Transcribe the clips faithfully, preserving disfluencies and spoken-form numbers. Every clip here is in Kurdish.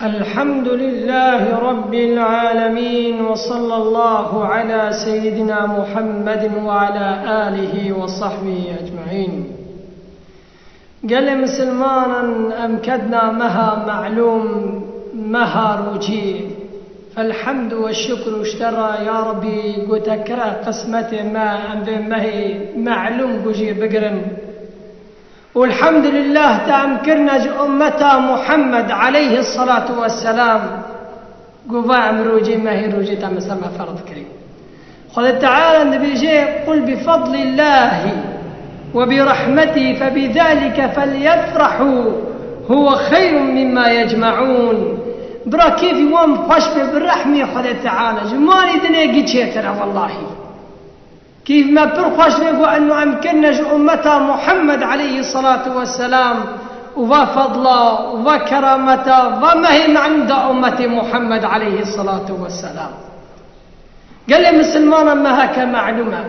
الحمد لله رب العالمين، وصلى الله على سيدنا محمد وعلى آله وصحبه أجمعين. Gelê misilmanan, em kedna meha melûm, meha rûcî. Elhamd we şikr û ji te re ya Rebî, ku te kire qismetê me, em vê mehê melûm ku jî bigirin. Û elhamdulillah te em kirine ji ummeta Muhammed aleyhi salatu vesselam, ku va em rûcî mehê rûcî te miser me ferz kirî. Xwedê Teala dibêje: "Qul bi fadlillahi ve bi rahmetî fe bi zalike felyefrahu huve xeyrun mimma yecmaun." Bira kêfî wan xweş be bi rehmê Xwedê Teala. Ji malê dinê gi çêtir e wellahî. Kîf me pir xweş vê ku eno em kirine ji ummeta Muhammed aleyhi salatu vesselam û va fadla û va kerameta, va mehê melûm da ummetê Muhammed aleyhi salatu vesselam. Gelê misilmanan meheke melûm e.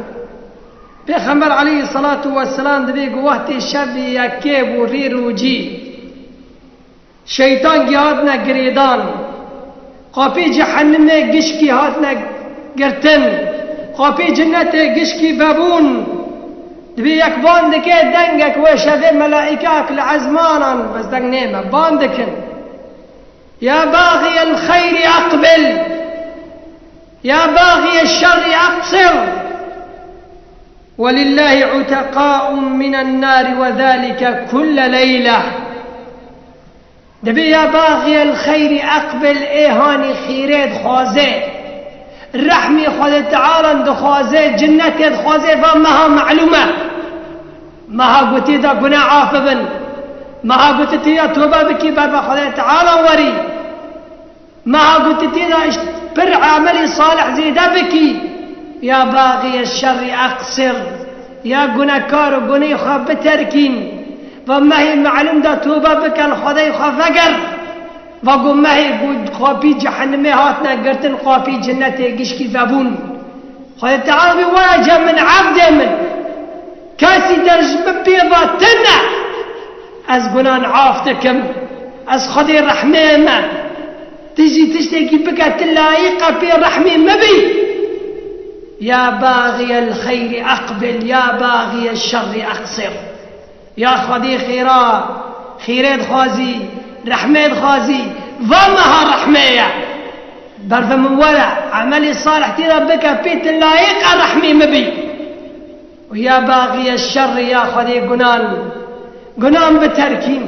Pêxember aleyhi salatu vesselam dibê ku wextê şevê yekê bû rê rûcî, şeytan gî hatine girêdan, qapî cehennemê gişkî hatine girtin, qapî cinnetê gişkî vebûn. Dibê yek ban dike, dengek wê şevê melaîkek li ezmanan, bes deng nême, ban dikin: "Ya baxiyel xeyrî aqbil, ya baxiyel şerrî aqsir, ve lillahi uteqaun minen nari ve zalike kulle leyle." Dibê ya baxiyel xeyrî eqbil, ê hanî xîrê dixwaze, rehmî Xwedê Teala dixwaze, cinnetê dixwaze, va meha melûm e. Meha gotê da gune af bibin. Meha gotê tê ya tobe bikî, berbe Xwedê Teala werî. Meha gotê tê da pir emelê salih zêde bikî. Ya baxiyel şerrî eqsir. Ya gunekar û gunê xwe biterkîn. Va mehê melûm da tobe bike, li Xwedê xwe veger. Va ku mehê ku qapî cehennemê hatine girtin, qapî cinnetê gişkî vebûn. Xwedê Teala bê were cem min, evdê min. Kesî der ji min pê va tune. Ez gunan af dikim. Ez Xwedê rehmê me. Tu jî tiştekî bike, tu layîqa pê rehmê me bî. Ya baxiyel xeyrî eqbil, ya baxiyel şerrî eqsir. Ya Xwedê xêra, xêrê dixwazî, rehmê dixwazî, va meha rehmê ye. Berve min were, emelê salih tê de bike, pê tu layîqa rehmê min bî. Û ya baxiyel şerrî, ya Xwedê gunan, gunan biterkîn.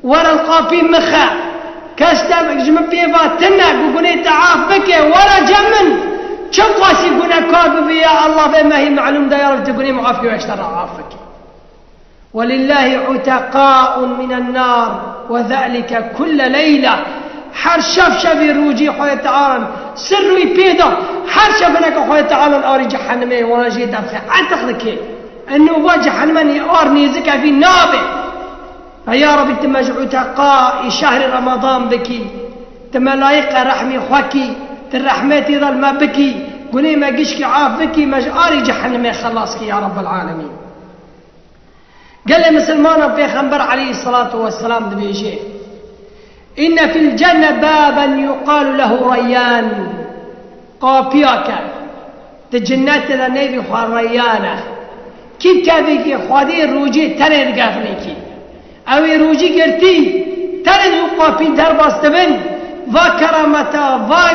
Were li qapî min xe. Kes tevek ji min pê va tune ku gunê te af bike, were cem min. Çi qasî gunekar bibe, ya Allah, vê mehê melûm de, ya Reb, tu gunê min af kir, ez ji te re af bike. Ve lillahi uteqaun minen nar ve zalike kulle leyle. Her şev şevê rûcî Xwedê Teala sirrûyî pê da. Her şev hineke Xwedê Teala arî cehennemê wana jê derxe. Etiq dike. Eno va cehennemen ê ar nêzik e, vî nabe. Ve ya Rebî, tu me ji uteqaî şehrê Remadan bikî. Tu me layîqe rehmê xwe kî. Tu rehmetê de li me bikî. Gunê me gişkî af bikî. Me ji arî cehennemê xelas kî ya Rebbel Alemîn. Gelê misilmanan Pêxember aleyhisselatu vesselam dibêje: "Inne fil cenne baben yuqalu lehu Reyyan." Qapiyake di cinnetê de nêvî xwe Reyyan e. Kî kevî kî Xwedê rûcî tenê digefnî kî. Ew ê rûcî girtî, tenê ji qapî derbas dibin. Va kerameta, va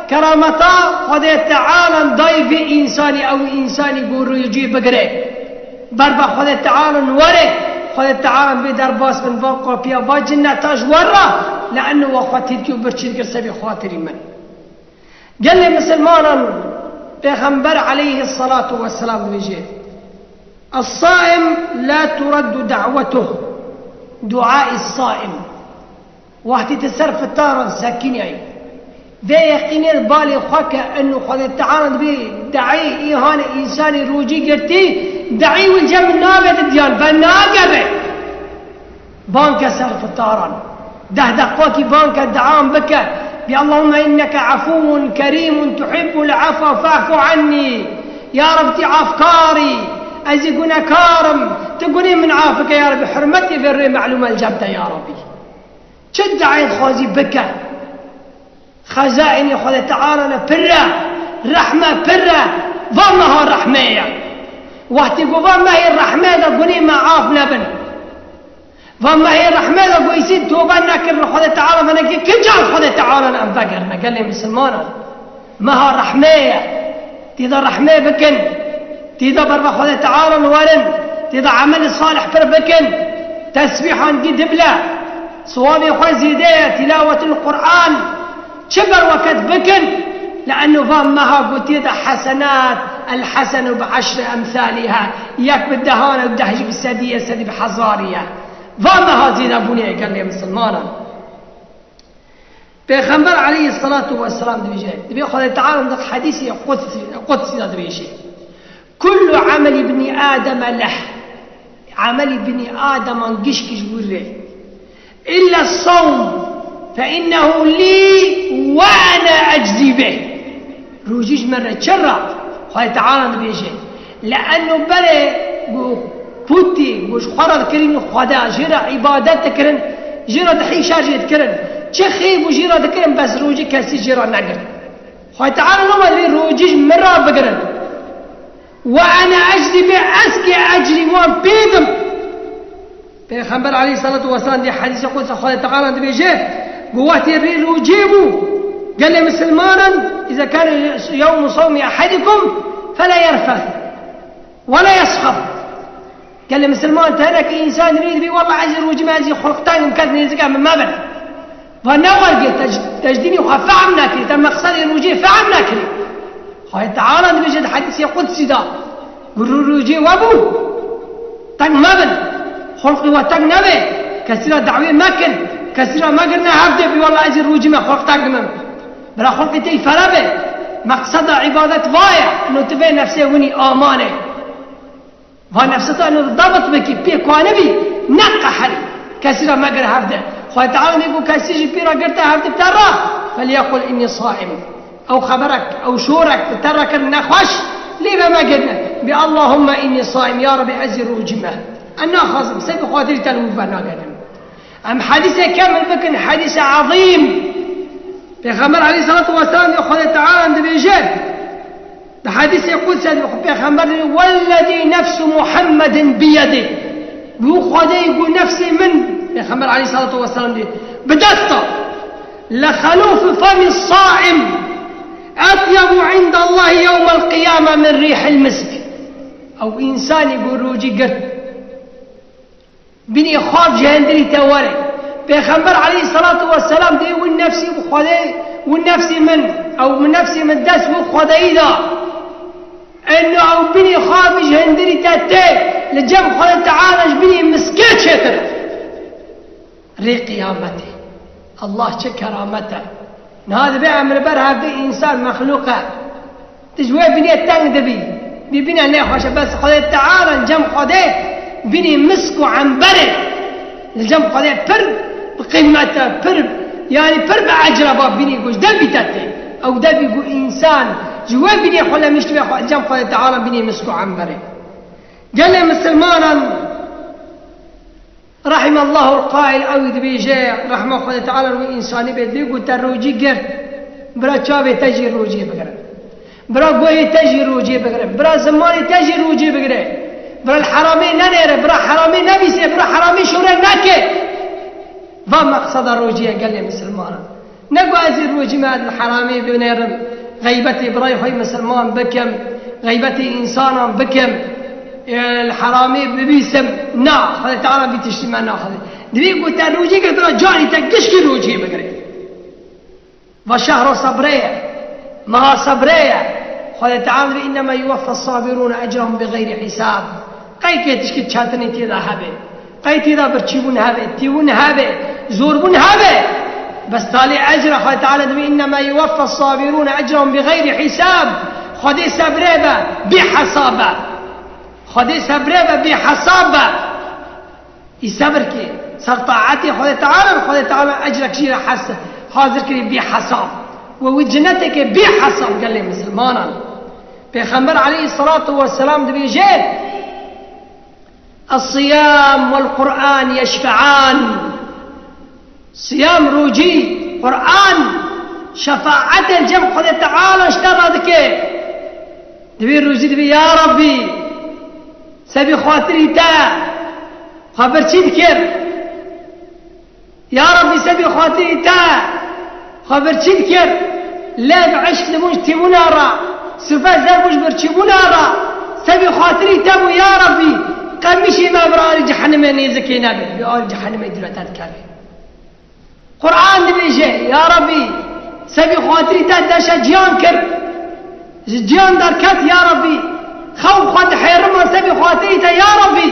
kerameta Xwedê Teala dayî vê însanî, ew însanî ku rûcî bigire. Berbe Xwedê Teala were, Xwedê Teala bê derbas bin va qapiya, va cinneta ji we re, li eno we xwe tîrkî û birçî dikir serê xatirî min. Gelê misilmanan Pêxember aleyhisselatu vesselam dibêje: "Es-saim la turaddu da'wetuh." Duayê saim. Wextî tu ser fitaran sekîniyayî, vê yeqînê li balê xwe ke eno Xwedê Teala dibê deî îhanê însanî rûcî girtî, deî wî cem nabe di diyan, ve nagere. Banke ser fitaran. Deh deqakî banke, dean bike. Bi Allahümme inneke afuvun kerimun tuhibbul afwe fa'fu anni. Ya Reb, tu afkarî, ez ê gunekarim. Tu gunê min af bike ya Reb, hurmetê vê rê melûm el cem te ya Reb. Çi deê dixwazî bike. Xezaînê Xwedê Teala ne pir e, rehme pir e, va meha rehmê ye. Wextî ku va mehê rehmê de gunê me af nebin. Va mehê rehmê de ku îsîn tobe nekir li Xwedê Teala venekî, kinca li Xwedê Teala ne em vegerine gelê misilmanan. Meha rehmê ye. Tî de rehmê bikin. Tî de berve Xwedê Teala werin. Tî de emelê salih pir bikin. Tesbîhan dî dibile. Siwabê xwe zêde ye. Tîlawetul Qur'an. Çi berweket bikin, le'enno va meha gotiye de hesenat, el hesenu bi eşri emsaliha, yek bi dehan e û deh jî bi sedî ye, sedî bi hezarî ye. Va meha zêdebûnê ye gelê misilmanan. Pêxember aleyhisselatu vesselam dibêje, dibê Xwedê Teala di hedîsê qudsî, qudsî de dibêje, Kullu ameli bni Ademe leh. Emelî binî Ademan gişk ji wî rê. Îlla sawm, fe innehu lî ve ene eczî bih. Rojî ji min re çi re? Xwedê Teala dibêje. Le'enno berê ku pûtî ku ji xwe re dikirîn û Xweda jê re îbadet dikirin, jê re dihîşa jê dikirin. Çi xêr bû jê re dikirin, bes rojî kesî jê re negirt. Xwedê Teala noma divê rojî ji min re bigirin. Ve ene ecrî bih, ez kê ecrî wan pê dim. Pêxember aleyhissalatu vesselam dê hedîsê qudsa Xwedê Teala dibêje, ku wextê rê rojê bû, gelê misilmanan, iza kane yewmu sawmi ehedikum, fela yerfes, wela yesxab. Gelê misilman tenekî însan rê dibê, wela ez ê rojî me, ez ê xulq teng im, kes nêzik e min mebin. Va ne wergê, te, te ji dînê xwe fehm nekirî, te meqsedê rojê fehm nekirî. Xwedê Teala dibêje di hedîsê qudsî de, ku rû rojê we bû, teng mebin, xulqê we teng nebe, kesî re dawê mekin, kesî re megirine hevdê bî, wela ez ê rojî me xulq teng bim. Bira xulqê te yî fere be, meqseda îbadet va ye, no tu vê nefsê winî amane. Va nefsê te eno dabit bikî, pê ku anibî, neqeherî. Kesî re megir hevde. Xwedê Teala dê ku kesî jî pê re girte hevde bi te re, "Felyekul înnî saim." Ew xeberek, ew şorek bi te re kir nexweş, lê ve megirine. Bê, "Allahumme înnî saim, ya Rebî, ez ê rojî me. Ez naxwazim, se bi xatirî te li wir venagerim." Em hedîsê kemil bikin, hedîsê ezîm. Pêxember aleyhissalatu vesselam dê Xwedê Teala dibêje, di hedîsê qudsê de Pêxember dibê, "Wellezî nefsu Muhammedin biyedih." Bi Xwedê ku nefsê min, Pêxember aleyhissalatu vesselam dê, bi dest e. "Lexelûfu femi saim etyebu indallahi yewmel qiyame min rîhil misk." Ew însanî ku rojî girt, binê xav ji hindirî te were. Pêxember aleyhissalatu vesselam dê wî nefsî bi Xwedê, wî nefsî min, ew min nefsî min dest wî Xwedeyî da. Eno ew binê xav ji hindirî te tê, li cem Xwedê Teala ji binê miskê çêtir e. Rê qiyametê. Allah çi keramet e. Niha dibe em li ber hevdê însan mexlûq e. Tu ji wê binê teng dibî. Bî bine nexweş e, bes Xwedê Teala li cem Xwedê binê misk û ember e. Li cem Xwedê pir bi qîmet e, pir, yanî pir bi ecr e, ba binê ku ji debî te tê. Ew debî ku însan ji wê binê xwe lemişt be, xwe, li cem Xwedê Teala binê misk û ember e. Gelê misilmanan, Rahimallahu l-qail, ew dibêje, rehma Xwedê Teala wî însanî bê, dibê ku te rojî girt, bira çavê te jî rojiyê bigirin. Bira guhê te jî rojiyê bigirin. Bira zimanê te jî rojiyê bigire. Bira li heramê nenêre, bira heramê nebîse, bira heramê şore neke. Va meqseda rojiyê gelê misilmanan. Ne ku ez ê rojî me li heramê binêrim, xeybetê birayê xwe yê misilman bikim, xeybetê însanan bikim, e, li heramê bibîsim. Na, Xwedê Teala vî tiştî me naxwazê. Divê ku te rojî girtine, carî te gişkî rojiyê bigirê. Va şehra sebrê ye, meha sebrê ye. Xwedê Teala dibê, "Innema yuweffe s-sabirûne ecrehum bi xeyrî hisab." Qey kê tişkî çetinî tê de hebe. Qey tê de birçîbûn hebe, tîbûn hebe, zorbûn hebe. Bes talê ecra Xwedê Teala dibê, "Innema yuweffe s-sabirûne ecrahum bi xeyrî hisab." Xwedê sebrê be, bê hesab be. Xwedê sebrê be, bê hesab be. Î sebir kê, ser taetê Xwedê Teala, Xwedê Teala ecrek jî re hes-, hazir kirî bê hesab. We wî ceneteke bê hesab gelê misilmanan. Pêxember aleyhissalatu vesselam dibêje, "Es-siyam vel Qur'an yeşfe'an." Siyam, rojî, Qur'an, Şefaetê li cem Xwedê Teala ji te re dike. Di vî rojî dibê, ya Rabbî, sebî xatirî te xwe birçî dikir. Ya Rabbî, sebî xatirî te xwe birçî dikir. Lêv eşq dibû ji tîbûna re, sûfe zer bû ji birçîbûna re. Sebî xatirî te bû, ya Rabbî, qemîşî me bi arî cehennemê nêzikê nebe, bi arî cehennemê dûre te dikeve. Quran dibêje, ya Rabbî, sebî xatirî te deşa ciyan kir. Ji ciyan derket, ya Rabbî. Xew xwe dihêrima sebî xatirî te, ya Rabbî.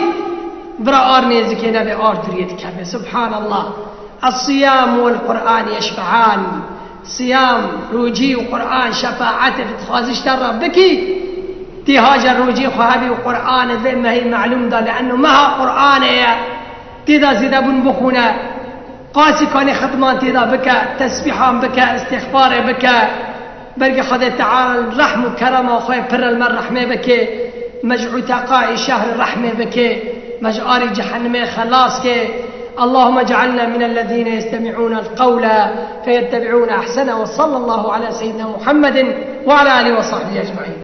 Bira ar nêzikê nebe, ar duriyê dikeve. Subhanallah. Es-siyam wel Quran yeşfean. Siyam, rojî û Quran şefaetê dixwaze ji te re bikî. Tê haja rojî xwe hebî û Quranê vê mehî melûm da, li enno meha Quranê ye. Tê de zêdebûn bixûne. Qasî kanê xidman tê de bike, tesbîhan bike, îstixfarê bike. Belkî Xwedê Teala rehm û kerema xwe pir li me rehmê bike. Me ji uteqayê şehrê rehmê bike. Me ji arî cehennemê xelas ke. اللهم اجعلنا من الذين يستمعون القول فيتبعون أحسنه، وصلى الله على سيدنا محمد وعلى آله وصحبه أجمعين.